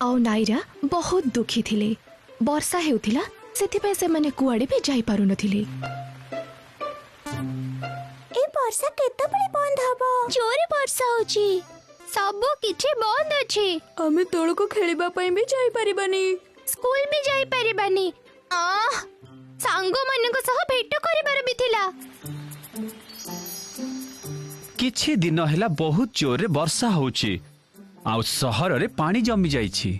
ଆଉ ନାଇରା ବହୁତ ଦୁଃଖୀ ଥିଲେ। ବର୍ଷା ହେଉଥିଲା, ସେଥିପାଇଁ ସେମାନେ କୁଆଡ଼େ ବି ଯାଇପାରୁନଥିଲେ। ଏ ବର୍ଷା କେତେବେଳେ ବନ୍ଦ ହବ? ଜୋରେ ବର୍ଷା ହଉଛି, ସବୁ କିଛି ବନ୍ଦ ଅଛି। ଆମେ ତଳକୁ ଖେଳିବା ପାଇଁ ବି ଯାଇପାରିବାନି, ସ୍କୁଲ ବି ଯାଇପାରିବାନି। ଆଃ, ସାଙ୍ଗମାନଙ୍କ ସହ ଭେଟ କରିବାର ବି ଥିଲା। କିଛି ଦିନ ହେଲା ବହୁତ ଜୋରରେ ବର୍ଷା ହଉଛି ଆଉ ସହରରେ ପାଣି ଜମି ଯାଇଛି।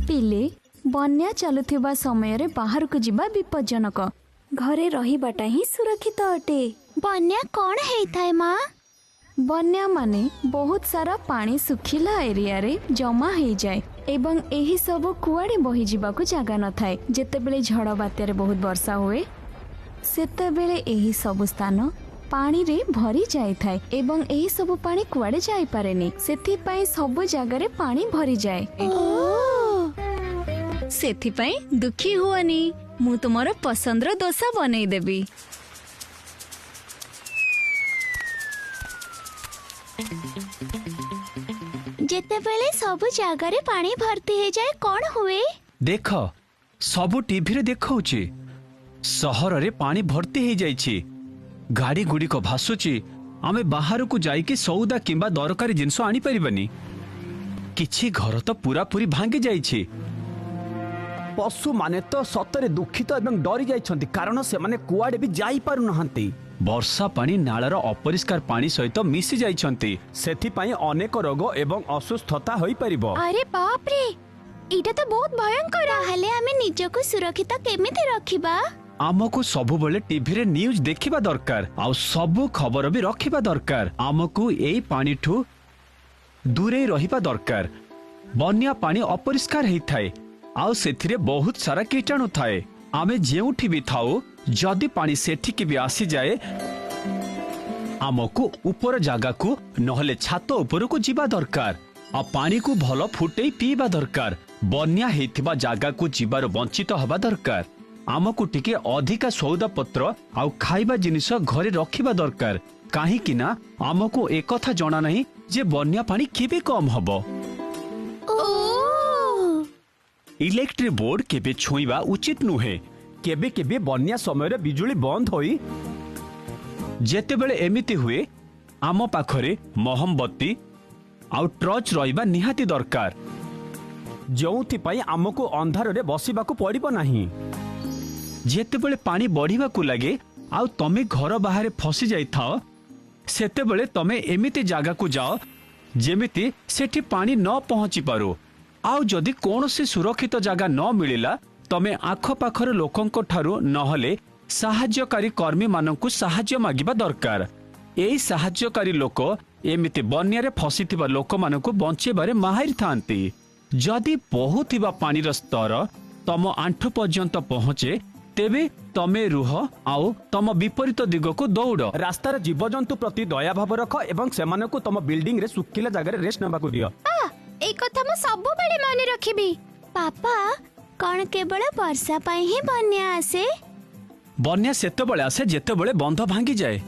ପିଲେ, ବନ୍ୟା ଚାଲୁଥିବା ସମୟରେ ବାହାରକୁ ଯିବା ବିପଜ୍ଜନକ। ଘରେ ରହିବାଟା ହିଁ ସୁରକ୍ଷିତ ଅଟେ। ବନ୍ୟା କଣ ହେଇଥାଏ ମା? ବନ୍ୟା ମାନେ ବହୁତ ସାରା ପାଣି ଶୁଖିଲା ଏରିଆରେ ଜମା ହେଇଯାଏ ଏବଂ ଏହି ସବୁ କୁଆଡ଼େ ବହିଯିବାକୁ ଜାଗା ନଥାଏ। ଯେତେବେଳେ ଝଡ଼ ବାତ୍ୟାରେ ବହୁତ ବର୍ଷା ହୁଏ, ସେତେବେଳେ ଏହି ସବୁ ସ୍ଥାନ ପାଣିରେ ଭରି ଯାଇଥାଏ ଏବଂ ଏହି ସବୁ ପାଣି କୁଆଡ଼େ ଯାଇପାରେନି। ସେଥିପାଇଁ ସବୁ ଜାଗାରେ ପାଣି ଭରିଯାଏ। ସେଥିପାଇଁ ଦୁଃଖୀ ହୁଅନି, ମୁଁ ତୁମର ପସନ୍ଦର ଦୋସା ବନେଇଦେବି। ଯେତେବେଳେ ସବୁ ଜାଗାରେ ପାଣି ଭର୍ତ୍ତି ହେଇଯାଏ କଣ ହୁଏ? ଦେଖ, ସବୁ ଟିଭିରେ ଦେଖାଉଛି ସହରରେ ପାଣି ଭର୍ତ୍ତି ହେଇଯାଇଛି, ଗାଡ଼ି ଗୁଡ଼ିକ ଭାସୁଛି। ଆମେ ବାହାରକୁ ଯାଇକି ସଉଦା କିମ୍ବା ଦରକାରୀ ଜିନିଷ ଆଣିପାରିବାନି। କିଛି ଘର ତ ପୁରାପୁରି ଭାଙ୍ଗି ଯାଇଛି। ପଶୁମାନେ ତ ସତରେ ଦୁଃଖିତ ଏବଂ ଡରି ଯାଇଛନ୍ତି, କାରଣ ସେମାନେ କୁଆଡ଼େ ବି ଯାଇପାରୁନାହାନ୍ତି। ବର୍ଷା ପାଣି ନାଳର ଅପରିଷ୍କାର ପାଣି ସହିତ ମିଶି ଯାଇଛନ୍ତି, ସେଥିପାଇଁ ଅନେକ ରୋଗ ଏବଂ ଅସୁସ୍ଥତା ହୋଇପାରିବ। ଆରେ ବାପରେ, ଏଇଟା ତ ବହୁତ ଭୟଙ୍କର। ତାହେଲେ ଆମେ ନିଜକୁ ସୁରକ୍ଷିତ କେମିତି ରଖିବା? ଆମକୁ ସବୁବେଳେ ଟିଭିରେ ନ୍ୟୁଜ୍ ଦେଖିବା ଦରକାର ଆଉ ସବୁ ଖବର ବି ରଖିବା ଦରକାର। ଆମକୁ ଏଇ ପାଣିଠୁ ଦୂରେଇ ରହିବା ଦରକାର। ବନ୍ୟା ପାଣି ଅପରିଷ୍କାର ହେଇଥାଏ ଆଉ ସେଥିରେ ବହୁତ ସାରା କୀଟାଣୁ ଥାଏ। ଆମେ ଯେଉଁଠି ବି ଥାଉ, ଯଦି ପାଣି ସେଠିକି ବି ଆସିଯାଏ, ଆମକୁ ଉପର ଜାଗାକୁ ନହେଲେ ଛାତ ଉପରକୁ ଯିବା ଦରକାର ଆଉ ପାଣିକୁ ଭଲ ଫୁଟେଇ ପିଇବା ଦରକାର। ବନ୍ୟା ହେଇଥିବା ଜାଗାକୁ ଯିବାରୁ ବଞ୍ଚିତ ହେବା ଦରକାର। ଆମକୁ ଟିକେ ଅଧିକା ସଉଦା ପତ୍ର ଆଉ ଖାଇବା ଜିନିଷ ଘରେ ରଖିବା ଦରକାର, କାହିଁକି ନା ଆମକୁ ଏକଥା ଜଣା ନାହିଁ ଯେ ବନ୍ୟା ପାଣି କେବେ କମ ହବ। ଇଲେକ୍ଟ୍ରିକ ବୋର୍ଡ କେବେ ଛୁଇଁବା ଉଚିତ ନୁହେଁ। କେବେ କେବେ ବନ୍ୟା ସମୟରେ ବିଜୁଳି ବନ୍ଦ ହୋଇ ଯେତେବେଳେ ଏମିତି ହୁଏ, ଆମ ପାଖରେ ମହମବତୀ ଆଉ ଟର୍ଚ୍ଚ ରହିବା ନିହାତି ଦରକାର, ଯେଉଁଥିପାଇଁ ଆମକୁ ଅନ୍ଧାରରେ ବସିବାକୁ ପଡ଼ିବ ନାହିଁ। ଯେତେବେଳେ ପାଣି ବଢିବାକୁ ଲାଗେ ଆଉ ତମେ ଘର ବାହାରେ ଫସି ଯାଇଥାଅ, ସେତେବେଳେ ତମେ ଏମିତି ଜାଗାକୁ ଯାଅ ଯେମିତି ସେଠି ପାଣି ନ ପହଞ୍ଚି ପାରୁ। ଆଉ ଯଦି କୌଣସି ସୁରକ୍ଷିତ ଜାଗା ନ ମିଳିଲା, ତମେ ଆଖପାଖର ଲୋକଙ୍କ ଠାରୁ ନହେଲେ ସାହାଯ୍ୟକାରୀ କର୍ମୀମାନଙ୍କୁ ସାହାଯ୍ୟ ମାଗିବା ଦରକାର। ଏଇ ସାହାଯ୍ୟକାରୀ ଲୋକ ଏମିତି ବନ୍ୟାରେ ଫସିଥିବା ଲୋକମାନଙ୍କୁ ବଞ୍ଚେଇବାରେ ମାହିର ଥାନ୍ତି। ଯଦି ବହୁଥିବା ପାଣିର ସ୍ତର ତମ ଆଣ୍ଠୁ ପର୍ଯ୍ୟନ୍ତ ପହଞ୍ଚେ, ତେବେ ତମେ ରୁହ ଆଉ ତମ ବିପରୀତ ଦିଗକୁ ଦୌଡ଼। ରାସ୍ତାର ଜୀବଜନ୍ତୁ ପ୍ରତି ଦୟାଭାବ ରଖ ଏବଂ ସେମାନଙ୍କୁ ତମ ବିଲ୍ଡିଂରେ ଶୁଖିଲା ଜାଗାରେ ରେଷ୍ଟ ନେବାକୁ ଦିଅ। ଏଇ କଥା ମୁଁ ସବୁବେଳେ ମନେ ରଖିବି। ପାପା, କଣ କେବଳ ବର୍ଷା ପାଇଁ ହିଁ ବନ୍ୟା ଆସେ? ବନ୍ୟା ସେତେବେଳେ ଆସେ ଯେତେବେଳେ ବନ୍ଧ ଭାଙ୍ଗିଯାଏ।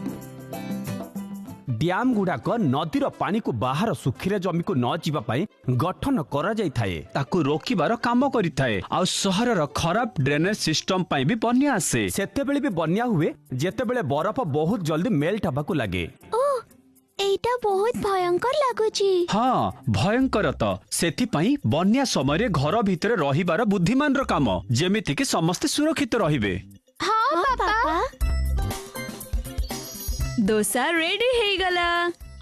ଡ୍ୟାମ ଗୁଡାକ ନଦୀର ପାଣିକୁ ବାହାର ଶୁଖିଲା ଜମିକୁ ନ ଯିବା ପାଇଁ ଗଠନ କରାଯାଇଥାଏ, ତାକୁ ରୋକିବାର କାମ କରିଥାଏ। ଆଉ ସହରର ଖରାପ ଡ୍ରେନେଜ ସିଷ୍ଟମ ପାଇଁ ବି ବନ୍ୟା ଆସେ। ସେତେବେଳେ ବି ବନ୍ୟା ହୁଏ ଯେତେବେଳେ ବରଫ ବହୁତ ଜଲ୍ଦି ମେଲ୍ଟ ହେବାକୁ ଲାଗେ। ଓ, ଏଇଟା ବହୁତ ଭୟଙ୍କର ଲାଗୁଛି। ହଁ, ଭୟଙ୍କର ତ। ସେଥିପାଇଁ ବନ୍ୟା ସମୟରେ ଘର ଭିତରେ ରହିବାର ବୁଦ୍ଧିମାନର କାମ, ଯେମିତିକି ସମସ୍ତେ ସୁରକ୍ଷିତ ରହିବେ। ହଁ ବାପା, ଦୋସା ରେଡି ହେଇଗଲା।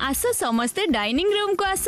ଆସ ସମସ୍ତେ ଡାଇନିଂ ରୁମକୁ ଆସ।